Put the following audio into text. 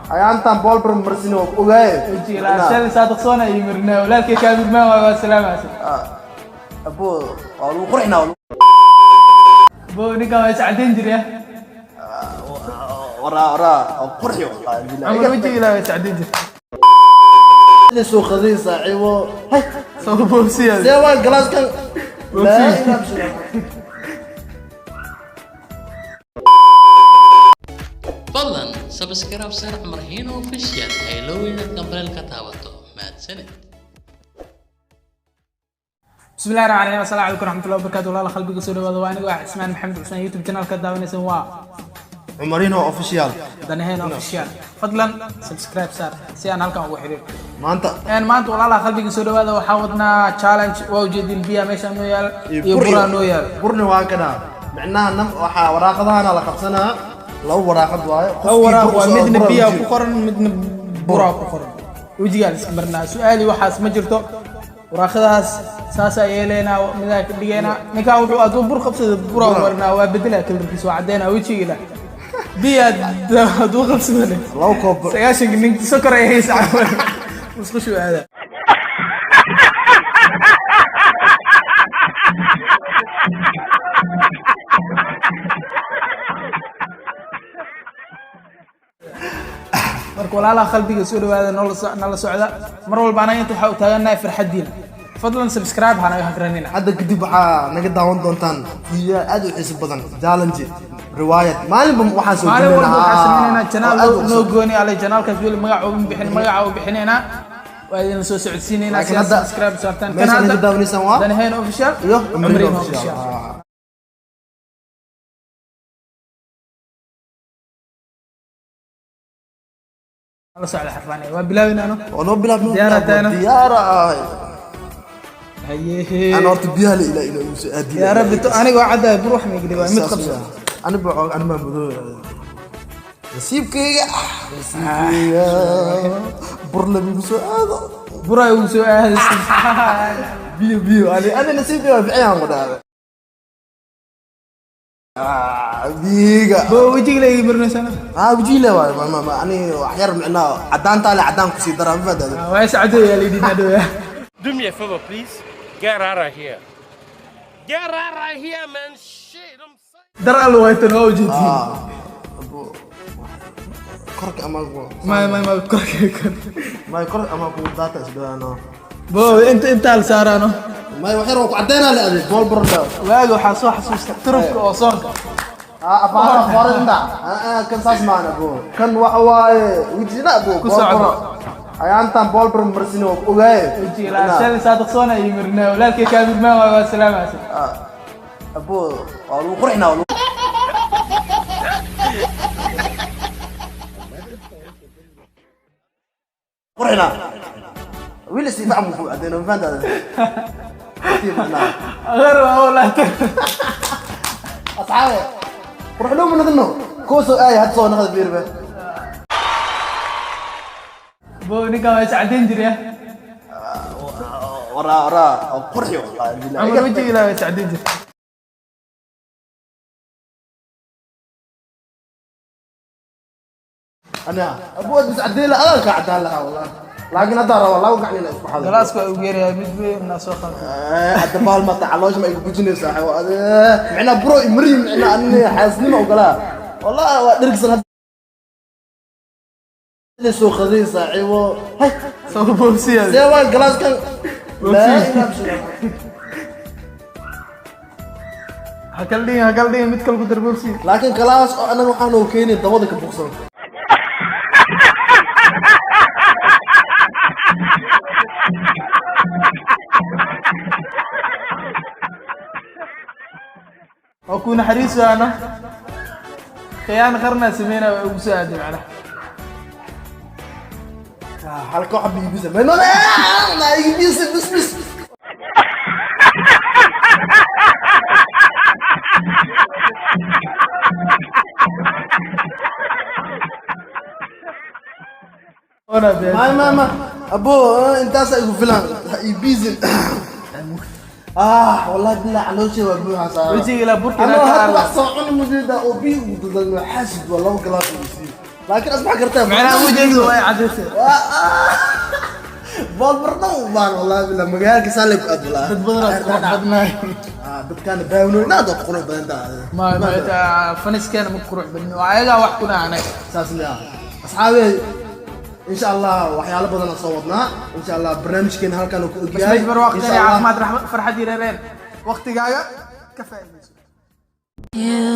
Ayaantan boolbar marsin oo ogaaye. Wejiga shalay saadiqsoona iyo mirnaa walaalkay kaa mirmaan waa salaamaasa. Abo, waa lagu qurxinaa. Bo, ninkan waa iscadeyn jiray. Waraa waraa, waa qurxi wallahi billahi. Cumar, wejiga ilaa waa iscadeyn jiray. Soo qaday saaxiibo. Hay. Soo boobsiya. See waa galaaskan? Laa ilaaha illa. Fadlan subscribe saar Cumar Hino Official. Ha illoowin inaad gambaleel ka taabato. Mahadsanid. بسم الله الرحمن الرحيم، السلام عليكم ورحمة الله وبركاته. Walaal qalbiga, soo dhawaada. Waa aniga, waa Cismaan Maxamed Xuseen. YouTube channel ka daawanaysan waa Cumarino Official. Danaheen Official. Fadlan subscribe saar si aan halkan ugu xiriir. Maanta Maanta, walaalaha qalbiga, soo dhawaada. Waxaa wadnaa challenge. Waa ujeedin, biya meesha noo yaal iyo buraa noo yaal. Burni waa kana micnaha nam waxaa waraaqadahana la qabsanaa, laba waraaqad waaye. Laba waraaq waa, midna biyaa ku qoran, midna buraa ku qoran. Wejigaa la iska marinaa. Su-aali waxaas ma jirto. Waraaqadahaas saasaa yeeleynaa, midaa ka dhigeynaa. Ninkaan wuxuu hadduu bur qabsado, buraa marinaa, waa bedelaa kalarkiisa, waa caddeynaa wejigiila. Biyaa hadduu qabsadone, laba koob. 90-ka ninka sokor ay haysa, musqushu aada. Marka walaalaha qalbiga, soo dhawaada, nala socda. Mar walba anaga inta waxaa u taagannahay farxaddiina. Fadlan subscribe ha naga hagranina. Hadda kadib waxaa naga daawan doontaan fiidiyo aad u xiiso badan, challenge, riwaayad, maalinba waxaan soo Maalin walba waxaa gelinaynaa. sameynaynaa channel oo aad u noo cusub. gooni ale. Channelkaas weli magaca uma bixin, magaca u bixinaynaa, waa idin soo socodsiinaynaa. Laakiin si aad hadda subscribe saartaan. meesha naga daawanaysaan waa Danaheen Official iyo Cumarino Cumarino Official. Official. La socda xarfaanaya, waa bilaabinaano. Oo noo bilaab, noo Diyaar bilaab. taana? Diyaara. Hayehe. Ana horta biyaha la ilaa inuu igu soo aadiyo. Yaa rabbi, aniga waa caddahay, bur wax ma igli, waa mid qabso. Ani baa ani baa madow. Nasiibkayga, nasiibkayga, bur lama igu soo aado. Buraa ugu soo aadaysa. Biyo biyo, ani nasiibkayga waa fiican ku dhahda. Biiga. Bo, wejiga la igi marinaysana. Ah, wajiile waay, ma ani wax yar micnaa cadaantaa le, cadaan kusii daraa, ma fahantaade? Waa iscadooya layidhi nadhowya. Do me a favor, please. Get out of here. Get out of here, man. Shit, I'm sorry. Dar allo waytan, waa ujeedtiin. Ah, abo, korka ama Ma korka kor. Ma kor ama ku daata isdhawaano. Bo, inta intaa la saaraano. May, wax yar waa ku cadeynaa le, ade bool bur. Waaga waxaa soo xasuusta turubka oo soonka. Ah, afaara afaara inta kan saas maana, bo, kan waxa waaye wijina, bo. Ku socdo. Ayaantan bool bur marsin oo ogaaye. Wejiga ilaa shalay saadiqsoona iyo mirnaa walaalkay kaa mirmaan waa salaamaasa. Abo, waa lagu qurxinaa, waa lagu qurxinaa. Wiil si fiican buu ku cadeyna, ma fahantaade? Tartiib macnaha. Agar waa walaata. Asxaabe, qurux dhow ma nadino kuwa soo aaya hadda soo naqda fiirbe. Bo, ninkan waa iscadeyn jiray. Waraa waraa, waa qurxi wallahi billahi. Cumar, wejiga ilaa waa iscadeyn jiray. Ana abu bas cadeen la adan ka cadaan lahaa wallahi, laakiin hadda raba laba gacan inaa isku xado. Galaaska waa ugu yaryahay, mid weyn naa soo qaatay. Hadda bahal ma tacaloosha ma igu gujinaysaa, micnaa bro imri, micnaa ani xaasnimo ogolaa wallahi, waa dhirgsan hadda soo qaday saaxiibo. Hay. Soo boobsiya. See waa galaaskan? Laa ilaaha illa. Ha kala dhigin, ha kala dhigin, mid kale ku dar, boobsiya. Laakiin galaas oo anaga waxaan oo keenay dabada ka buuqsan. Waa ku naxariisaana, khiyaan qarnaa sameynaa, waa ugu soo aaday macnaha. Halka waxa biibisa ma ma iibisa bis bis. Ona been. Ma abo, intaasa igu filan, ha iibisin. Ah, wallahi billah, calooshey waa buuxa saaran. Wejiga ilaa burka Ama ilaa ka hadda arla. Wax soo cuni mudida oo biyo ugu dadalno, xaasid waa laba galaas ugu sii. Laakiin asbax kartaa. Macnaha ujeedu way cadaysay. Bool barno u baan, wallahi billah, magaalka saalay ku aad walaa. Dad badan oo qurux badnaay. Ah, dadkaan baawno inaad qurux badan tahay. Ma faniskeena ma qurux badno, ayagaa wax kuna anag. Saas miya, asxaabe? Insha Allah waxyaalo badan aan soo wadnaa. Insha Allah barnaamijkeena halkan uu ku ogyahay. Bas barwaaqo. Insha Allah. Caafimaad, raxmad, farxad iyo reereen, waqtigaaga ka faa'iidayso. Yeah.